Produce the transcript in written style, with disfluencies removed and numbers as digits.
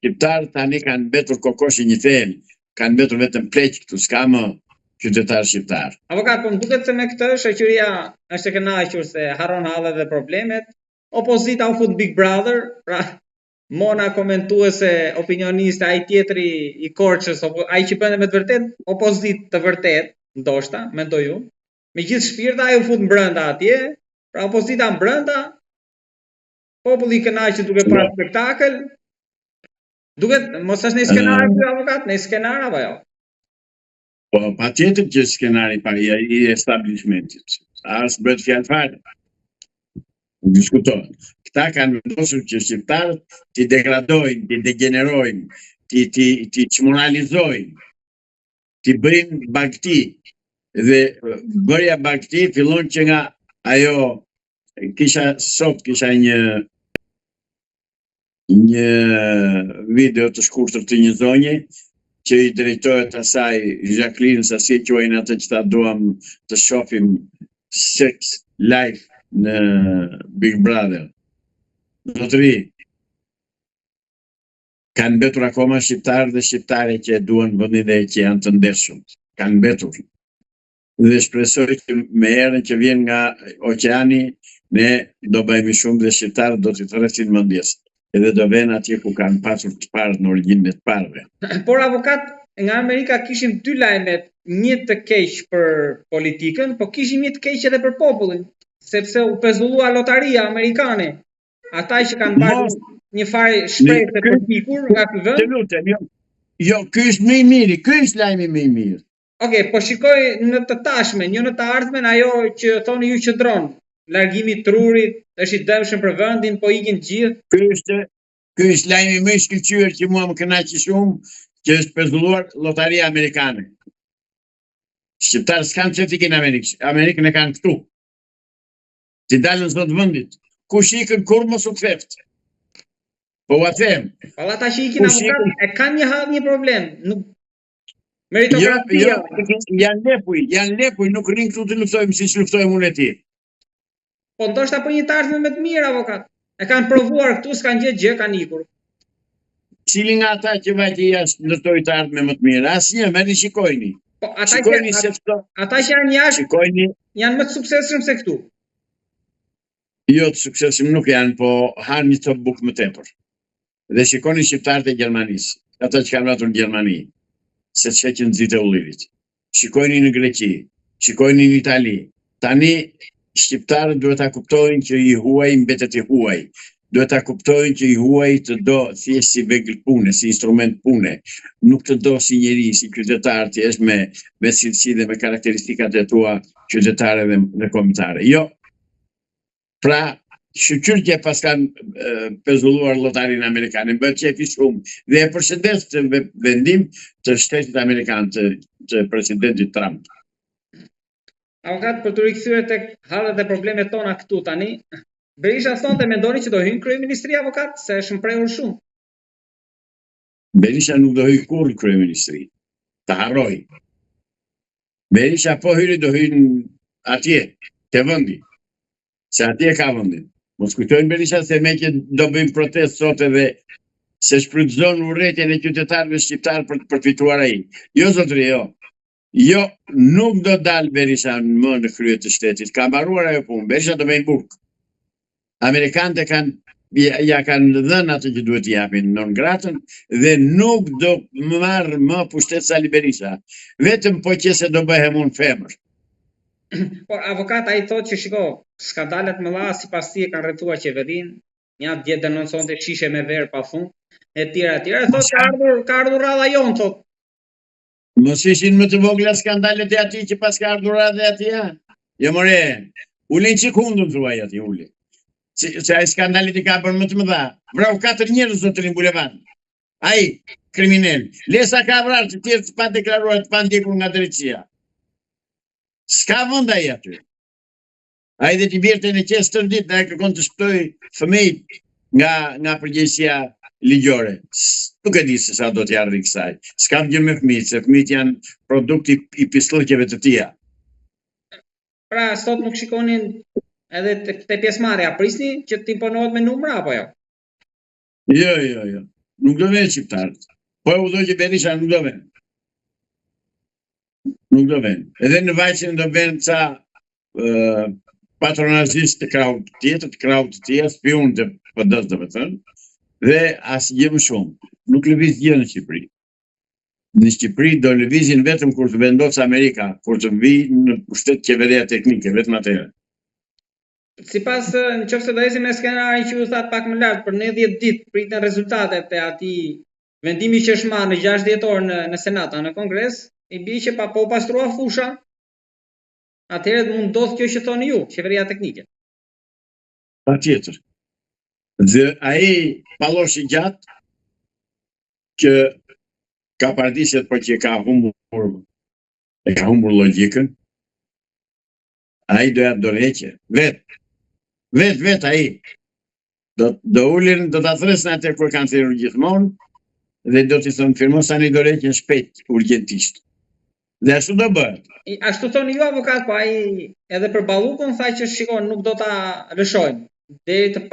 Shqiptarët tani kanë mbetur kokoshi një thelë, kanë mbetur vetëm pleq këtu, s'ka më qytetar shqiptar. Avokat, po më duket se me këtë shoqëria është e kënaqur se harron hallet dhe problemet. Opozita u fut Big Brother, pra Mona komentuese, opinioniste, ai tjetri i Korçës, apo ai që bënte me të vërtetë opozitë të vërtetë, ndoshta, mendoj unë. Me gjithë shpirt ai u fut brenda atje, pra opozita brenda, populli i kënaqur duke parë spektakël. Duket mos është një skenar ky avokat, një skenar apo jo? Po, patjetër që skenari pa i, i establishmentit. As bëhet fjalë fare. Nuk diskutohet. Këta kanë vendosur që shqiptarët t'i degradojnë, t'i degjenerojnë, t'i t'i t'i çmoralizojnë, t'i bëjnë bagëti. Dhe bërja bagëti fillon që nga ajo kisha sot kisha një një video të shkurtër të një zonje që i drejtohet asaj Jacqueline, sa si e quajnë atë që ta duam të shohim sex life në Big Brother. Zotëri, kanë mbetur akoma shqiptarë dhe shqiptare që e duan vendin dhe që janë të ndershëm. Kanë mbetur. Dhe shpresoj që me erën që vjen nga oqeani, ne do bëhemi shumë dhe shqiptarët do t'i thërresin mendjes edhe do venë atje ku kanë pasur të parët në origjinën e të parëve. Por avokat, nga Amerika kishim dy lajmet, një të keq për politikën, po kishim një të keq edhe për popullin, sepse u pezullua lotaria amerikane. Ata që kanë mbajtur një farë shprese për të ikur nga ky vend. Të lutem, jo. Jo, ky është më i miri, ky është lajmi më i mirë. Ok, po shikoj në të tashmen, jo në të ardhmen ajo që thoni ju qëndron. Largimi i trurit është i dëmshëm për vendin, po ikin të gjithë. Ky është ky është lajmi më i shkëlqyer që mua më kënaqi shumë, që është pezulluar lotaria amerikane. Shqiptarët s'kanë pse të ikin në Amerikë, Amerikën e kanë këtu. T'i dalin zot vendit. Kush ikën kurrë mos u ktheftë. Po ua them. Po ata që ikin avokat e kanë një hall, një problem, nuk Meritokracia. Jo, jo, janë lepuj, janë lepuj, nuk rrinë këtu të luftojmë siç luftojmë unë e ti. Po ndoshta për një të ardhme më të mirë avokat. E kanë provuar këtu, s'kanë gjetë gjë, kanë ikur. Cili nga ata që vajti jashtë ndërtoi të ardhme më të mirë? Asnjë, merrni shikojni. Po ata që shikojni se ata, ata që janë jashtë, shikojni, janë më të suksesshëm se këtu. Jo, të suksesshëm nuk janë, po hanë një copë bukë më tepër. Dhe shikoni shqiptarët e Gjermanisë, ata që kanë vajtur në Gjermani, se ç'heqin zitë e ullirit. Shikojni në Greqi, shikojni në Itali. Tani shqiptarët duhet ta kuptojnë që i huaj mbetet i huaj. Duhet ta kuptojnë që i huaj të do thjesht si vegël pune, si instrument pune. Nuk të do si njeri, si qytetar, të jesh me me cilësi dhe me karakteristikat e tua qytetare dhe, dhe kombëtare. Jo, Pra, shyqyr që e paskan pezulluar lotarinë amerikane, më bëhet qejfi shumë dhe e përshëndes këtë vendim të shtetit amerikan të, të presidentit Trump. Avokat për t'u rikthyer tek hallet dhe problemet tona këtu tani, Berisha sonte mendoni që do hyjë në kryeministri avokat se është mprehur shumë. Berisha nuk do hyjë kurrë në kryeministri. Ta harrojë. Berisha po hyri do hyjë atje, te vendi. Se atje ka vendin. Mos kujtojnë Berisha se meqë do bëjmë protestë sot edhe se shfrytëzon urrejtjen e qytetarëve shqiptarë për të përfituar ai. Jo zotëri, jo. Jo, nuk do dalë Berisha më në krye të shtetit. Ka mbaruar ajo punë. Berisha do vejë në burg. Amerikanët e kanë ja, ja kanë dhënë atë që duhet t'i japin non gratën dhe nuk do marrë më pushtet Sali Berisha. Vetëm po qe se do bëhem unë femër. Por avokat ai thotë që shiko, skandalet e mëdha sipas tij e kanë rrethuar qeverinë, një dje denonconte shishe me verë pa fund, e tjera e tjera, thotë ka ardhur ka ardhur radha jonë thotë. Mos ishin më të vogla skandalet e atij që paska ardhur radha e atij, a? Jo more, ule një çik hundën thuaj atij, ule. Se, se ai skandalet i ka bërë më të mëdha. Vrau katër njerëz zotëri në bulevard. Ai, kriminel. Le sa ka vrarë të tjerë të padeklaruar, të pandjekur nga drejtësia. S'ka vend ai aty. Ai dhe t'i bjerë teneqesë tërë ditë, dhe ai kërkon të shpëtojë fëmijët nga, nga përgjegjësia ligjore. Nuk e di se sa do t'ia arrijë kësaj. S'kam gjë me fëmijët, se fëmijët janë produkt i, i pisllëqeve të tija. Pra, sot nuk shikoni edhe te, te pjesëmarrja, prisni që të imponohet me numra, apo jo? Jo, jo, jo. Nuk do venë shqiptarët. Po e udhëhoqi Berisha nuk do venë. Nuk do venë. Edhe në vajqen do venë ca uh, patronazhistë të krahut tjetër, të krahut të tjerë, spiunë të PD-së domethënë, dhe asgjë më shumë. Nuk lëviz gjë në Shqipëri. Në Shqipëri do lëvizin vetëm kur të vendosë Amerika, kur të vijë në pushtet qeveria teknike, vetëm atëherë. Sipas në qoftë se do ecim me skenarin që ju thatë pak më lart, për 90 ditë priten rezultatet e atij vendimi që është marrë në 6 dhjetor në në Senat, a në Kongres, i bie që pa po u pastrua fusha, atëherë mund ndodh kjo që thoni ju, qeveria teknike. Patjetër. Dhe ai palloshi gjatë që ka pardisjet po që ka humbur e ka humbur logjikën, ai do jap dorëheqje. Vet. Vet, vet ai. Do do ulin, do ta thërrasin atë kur kanë thirrur gjithmonë dhe do t'i thonë firmos tani dorëheqjen shpejt, urgjentisht. Dhe ashtu do bëhet. Ashtu thoni ju avokat, po ai edhe për Ballukun tha që shiko nuk do ta lëshojmë deri të.